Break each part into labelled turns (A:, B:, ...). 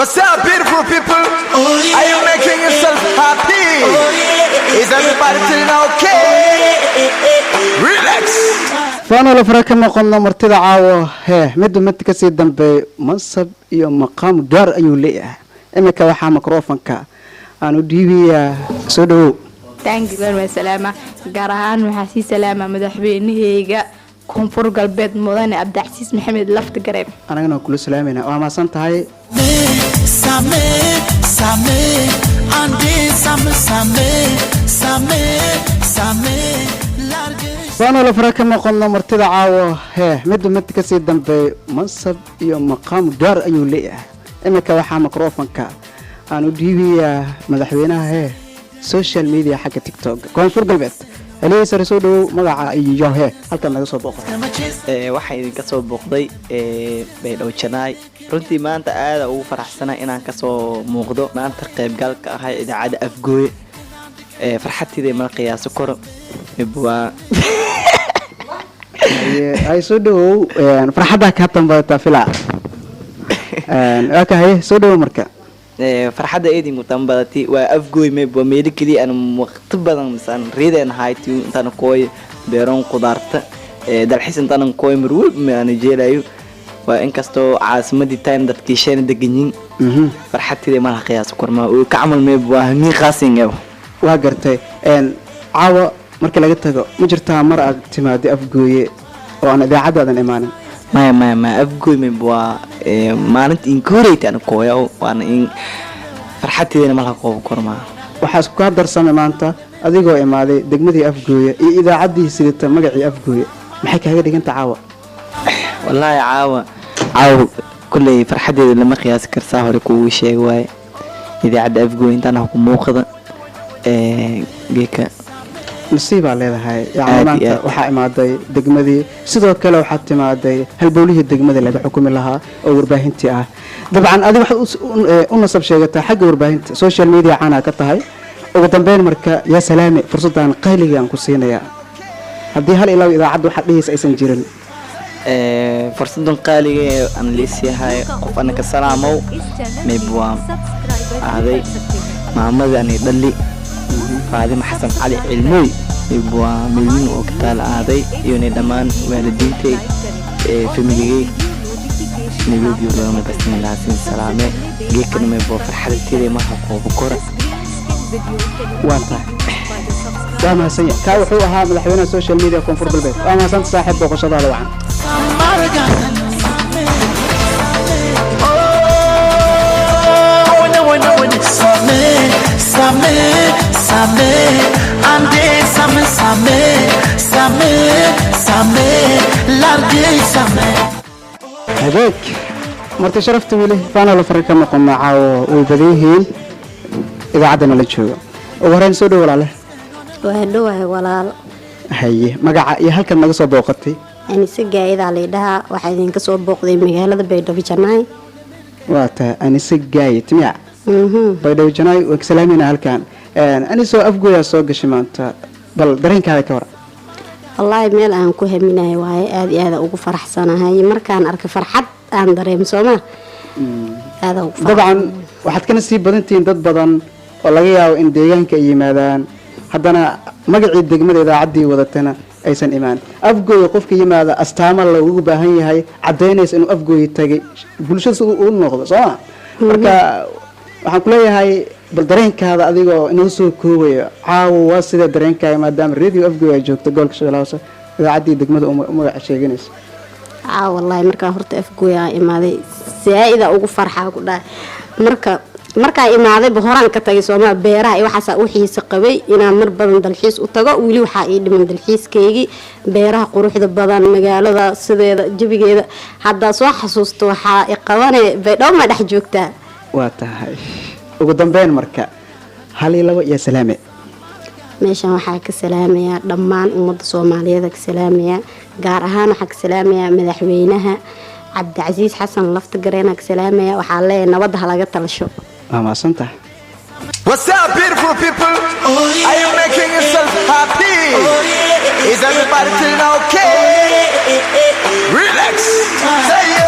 A: What's up, beautiful people? Are you making yourself happy? Is everybody feeling okay? Relax.
B: Faanolo fara ka noqono. Martida caawo hee midba mid kasii dambeey mansab iyo maqaam gaar ayuu leeyahay. Iminka waxaa microfonka aan u dhiibayaa, soo dhawow.
C: Thank you very much. Salaama gaar ahaan waxaa sii salaama madaxweynaheyga Koonfur Galbeed, mudane Cabdicasiis Maxamed Lafta Gareeb.
B: Anagana waan kula salaamayna, waa mahadsan tahay.
D: Same, same, ande same, same, same, same, large.
B: Faanolo fara ka noqono. Martida caawo hee midba mid kasii dambeey mansab iyo maqaam gaar ayuu leeyahay. Iminka waxaa microfonka aan u dhiibayaa madaxweynaha hee social media xagga TikTok Koonfur Galbeed. Helihii sare, soo dhawow, magaca iyo hee halkan naga soo booqo.
E: Waxaan idinka soo booqday Baydhabo Janaay. Runtii maanta aada ugu faraxsana inaan kasoo muuqdo maanta qaybgalka ahay idaacadda Afgooye. Farxadtiida ma qiyaaso karo waa.
B: Ay, soo dhawow, farxaddaa kaa dambataa filaa. Waa ka haye, soo dhawow marka.
E: Farxadda eedinku tambadati waa Afgooy mayb waa meelo keliya aan waqti badan misaan riideen ahayti intaan kooy beeron qudaarta, dalxiis intaanan kooy marwalba maana jeelayo. Waa inkastoo caasimadii time dadkiisheena degan yihiin, farxadtiida malaha qiyaaso kormaa oo ka camal mayb waa hamiin qaasin.
B: Waa gartay. Caawa marka laga tago, ma jirtaa mar aad timaado Afgooye oo aan idaacadaadan imaanin?
E: Maya, maya, maya, Afgooy mayb waa maalinta inka horeyta aan kooya, waana in farxadteedana malaha koobo kormaa.
B: Waxaa isku kaa darsamay maanta adigoo imaaday degmadii Afgooye iyo idaacaddii sidata magacii Afgooye. Maxay kaaga dhiganta caawa?
E: Wallaahi caawa, caawa kulley farxaddeeda lama qiyaasi karsaa. Hore kugu sheega waaye idaacadda Afgooy intaan ku muuqda geeka.
B: Nasiibaa leedahay yani.
E: Aad iyo
B: Maanta
E: aad.
B: waxaa imaaday degmadii, sidoo kale waxaad timaaday halbowlihii degmada laga xukumi lahaa oo warbaahintii ah. Dabcan adiga waxaad u nasab sheegataa xagga warbaahinta, social media caanaa ka tahay. Ugu dambeyn marka, yaa salaame, fursaddan qayligaan ku siinayaa haddii hal ilaa idaacadda waxaad dhehaysa aysan jirin.
E: Fursadan qaaliga ee aan liisyahay, qof anaka salaamow mayb waa aaday maamadii ani dhali, Faadima Xasan Cali Cilmooy, mayb waa milmin oo ka taala aaday iyo ni dhammaan waalidiintay ee familigay Nairobi looma basmin salaame. Geekana mayb waa farxadteeda maha qoobo kora.
B: Waa tahay, waa mahadsan yahay. Kaa wuxuu ahaa madaxweynaha social media Koonfur Galbeed. Waa mahadsanta saaxiib, booqashadaada wacan.
D: Margatan. Oh, no, no, no, same, same, same, ande same, same, same, same, large same.
B: Habeeg marti sharafta, weli faana la fari ka noqona. Caawo way badan yihiin idaacaddana la jooga. Ugu horeyn, soo dhow walaale.
F: Waa dhowahay walaal.
B: Haye, magaca iyo halkan naga soo booqatay?
F: Anise Gaayadaa laydhahaa, waxaa idinka soo booqday magaalada Baydhabo Janaay.
B: Waa tahay, Anise Gaayit miya? Baydhabo Janaay waan ka salaamayna halkan. Anisoo Afgooyaa soo gashay maanta, bal dareenkaada ka war.
F: Wallaahi meel aan ku haminayo waaye, aada iyo aada ugu faraxsanahay markaan arkay, farxad aan dareemo sooma, aada ugu.
B: Dabcan waxaad kana sii badantihiin dad badan oo laga yaabo in deegaanka ay yimaadaan, haddana magacii degmada idaacaddii wadatana aysan imaan. Afgooya qofka yimaada astaamo loogu baahan yahay caddaynaysa inuu Afgooya tagay, bulshada si uu noqdo sooma. Marka waxaan kuleeyahay, bal dareenkaada adigoo inoo soo koobayo, caawa waa sidee dareenkaaga maadaama Radio Afgooya ay joogto gobolka Shabeellaha Hoose, idaacaddii degmada u magaca sheeganaysa?
F: Caa wallaahi markaa horta Afgooya aan imaaday, saa-ida ugu farxaa ku dhahay. Marka markaa imaadayba horaan ka tagay soomaa, beeraha iyo waxaasaa u xiisa qabay inaan mar badan dalxiis u tago. Weli waxaa ii dhiman dalxiiskeygii, beeraha quruxda badan, magaalada sideeda, jabigeeda haddaa soo xasuusto waxaa i qabane Baydhabo ma dhex joogtaa.
B: Waa tahay. Ugu dambeyn marka, hal iyo labo iyo salaame.
F: Meeshan waxaa ka salaamayaa dhammaan ummadda Soomaaliyeed, ka salaamayaa gaar ahaan waxaa ka salaamayaa madaxweynaha Cabdicasiis Xasan Lafta Gareena ka salaamaya. Waxaa leeyahay nabadda ha laga talasho.
B: Waa mahadsan tahay.
A: What's up, beautiful people? Are you making yourself happy? Is everybody feeling okay? Relax. Say yo.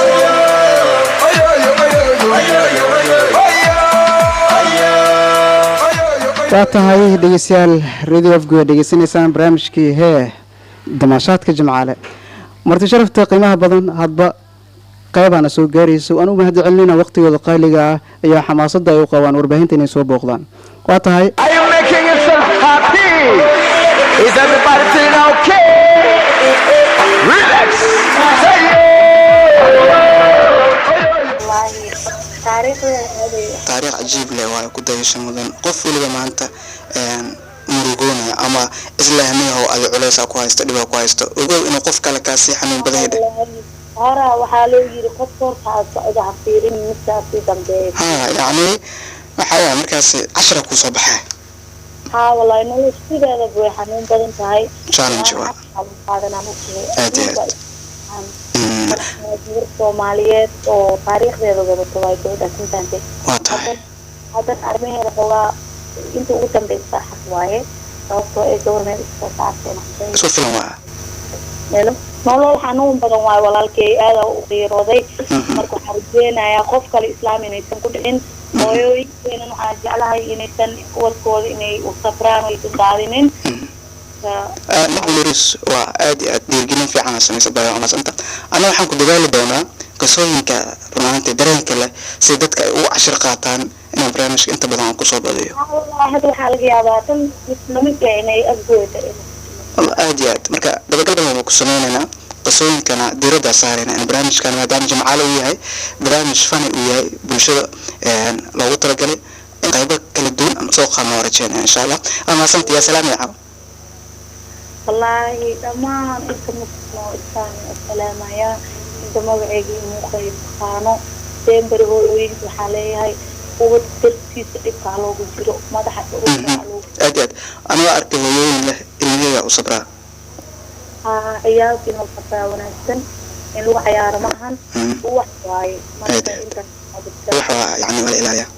A: Oh, yo, yo, oh, yo, yo.
B: Waa tahay dhegeystayaal, Radio Afgoy dhegeysanaysaan, barnaamijkii hee damaashaadka Jimcaale. Marti sharafta qiimaha badan hadba qeybaana soo gaarayso, aan u mahad celinayna waqtigooda qaaliga ah iyo xamaasadda ay u qabaan warbaahinta inay soo booqdaan. Waa tahay.
A: Are you making yourself happy? Is everybody feeling okay? Relax. Say yeah.
G: Taariikh cajiib leh waa ku dayasho mudan. Qof weliba maanta murugoonaya ama islahmiyaho adi culeysa ku haysto, dhibaa ku haysto, ogow inuu qof kale kaasii xanuun badan yahay.
H: Horaa waxaa loo yiri, qofka horta aad socda ha fiirin midkaa sii dambeeya.
G: Ha, yacni waxaa waaya markaasi cashara kuusoo baxaa.
H: Haa wallahi, nolosha sideedaba way xanuun badan tahay.
G: Challenge waa.
H: Qaadanaan ogtahay.
G: Aad iyo aad.
H: Marka gabar Soomaaliyeed oo taariikhdeeda wadato waay gabadhaas, intaante.
G: Waa tahay.
H: Haddana arrimaheeda xoogaa inta ugu dambeysa xaq waaye, sababtoo ay gabar meel iskasoo saartay noqotay.
G: Isku filan waa.
H: Melo nolol xanuun badan waayo, walaalkay aada u qiirooday. Marka waxaan rajeynayaa qof kale islaam inaysan ku dhicin. Hooyooyinkeenan waxaan jeclahay inaysan ubadkooda inay u safraan oo aysan daadinin.
G: Macluris waa aad iyo aad dhiirgelin fiican aa samaysa baa umadsanta. Anna waxaan ku dadaali doonaa qisooyinka run ahaantii dareenka leh si dadka ay ugu cashir qaataan inaan barnaamijka inta badan aan kusoo badiyo.
H: Wallahi hadda waxaa laga yaabaa tan mid lamid ah inay afgooda.
G: Walla aad iyo aad. Marka dabagal badan waan ku sameynaynaa, qisooyinkana diiraddaa saarayna in barnaamijkan, maadaama Jimcaale uu yahay barnaamij fani uu yahay, bulshada loogu talagalay in qaybo kala duwan aan soo qaadno waa rajeynaya, insha Allah. Waa mahadsanta. Yaa salaam ya caawa.
H: Wallaahi dhammaan inta Muslim oo islaan salaamaya, inta magacayga iyo muuqayga taqaano semberi. Hooyooyinka waxaa leeyahay, ubad dartiisa dhibkaa loogu jiro madaxa dhulka loogu.
G: Aad iyo aad. Anigoo arkay hooyooyin leh ilmaheyga u sabraa.
H: Haa, ciyaalka inuu qabtaa wanaagsan, in lagu cayaaro ma ahan. Wax waaye marka.
G: Aad iyo aad.
H: Intaas.
G: Wax waa yacni waa la ilaaliyaa.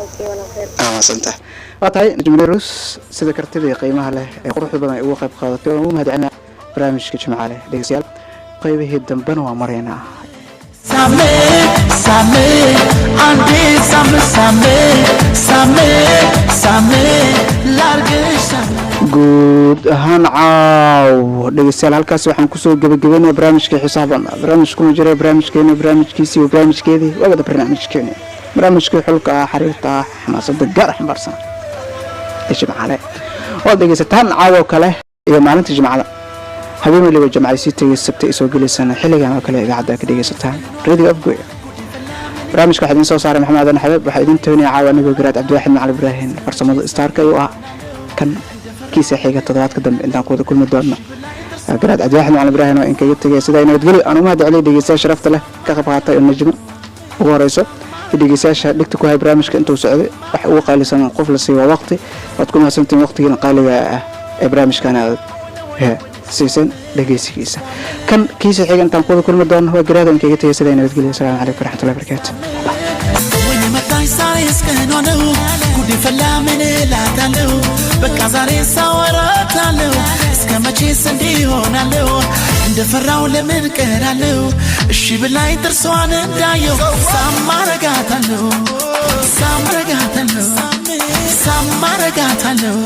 H: Okay, wala khayr.
G: Aa mahadsantahay.
B: Waa tahay Najmulerus, sida kartida iyo qiimaha leh ee quruxda badan ay uga qayb qaadatay waan ugu mahad celinaa barnaamijka Jimcaale. Dhegeystayaal, qaybihii dambena waa maraynaa.
D: ሳሜ ሳሜ አንዴ ሳም ሳሜ ሳሜ ሳሜ ላርግሽ ሳሜ።
B: Guud ahaan caaw dhegeystayaal, halkaas waxaan kusoo gebagabeynaya barnaamijkii xiisaha badnaa, barnaamijkuna jira barnaamijkeena, barnaamijkiisii, barnaamijkeedii, waa wada barnaamijkeeni, barnaamijkii xulka ah, xariirta ah, xamaasada gaar xambaarsan ee Jimcale waad dhegeysataan caawo kale iyo maalinta Jimcada, habeen weliba Jimcay sii tegay, Sabta ay soo gelaysana xilligan oo kale idaacadda ka dhegeysataan Radio Afgoy. Barnaamijka waxaa idiin soo saaray Maxamed Aadan Xabeeb, waxaa idiin toonaya caawa anigoo Garaad Cabdiwaaxid Macali Ibraahim. Farsamada staarka ayuu ah. Kan kiisa xiga toddobaadka dambe intaan ku wada kulmi doonno, Garaad Cabdiwaaxid Macali Ibraahim oo inkaga tegaya sidaa nabadgelyo. Aan u mahad celiyay dhegeystayaal sharafta leh ka qayb qaatay oo Najmo ugu horeyso iyo dhegeystayaasha dhigta ku hay barnaamijka intuu socday. Wax ugu qaalisan qof la siiyo waa waqti. Waad ku mahadsantihiin waqtigiina qaaliga ah ee barnaamijkan aad siiseen dhegeysigiisa. Kan kiisa xiga intaan ku wada kulmi doono, waa Garaada inkaga tegaya sidaa nabadgelyo. Asalaamu calaykum waraxmatullahi barakaatu.
D: ወይ መጣች ዛሬ እስከኗ ነው ጉድ ፈላ፣ ምን እላታለሁ? በቃ ዛሬ ሳወራታለሁ። እስከ መቼስ እንዲህ እሆናለሁ? እንደፈራው ለምን ቀራለሁ? እሺ ብላኝ ጥርሷን እንዳየው ሳማረጋታለሁ፣ ሳማረጋታለሁ፣ ሳማረጋታለሁ።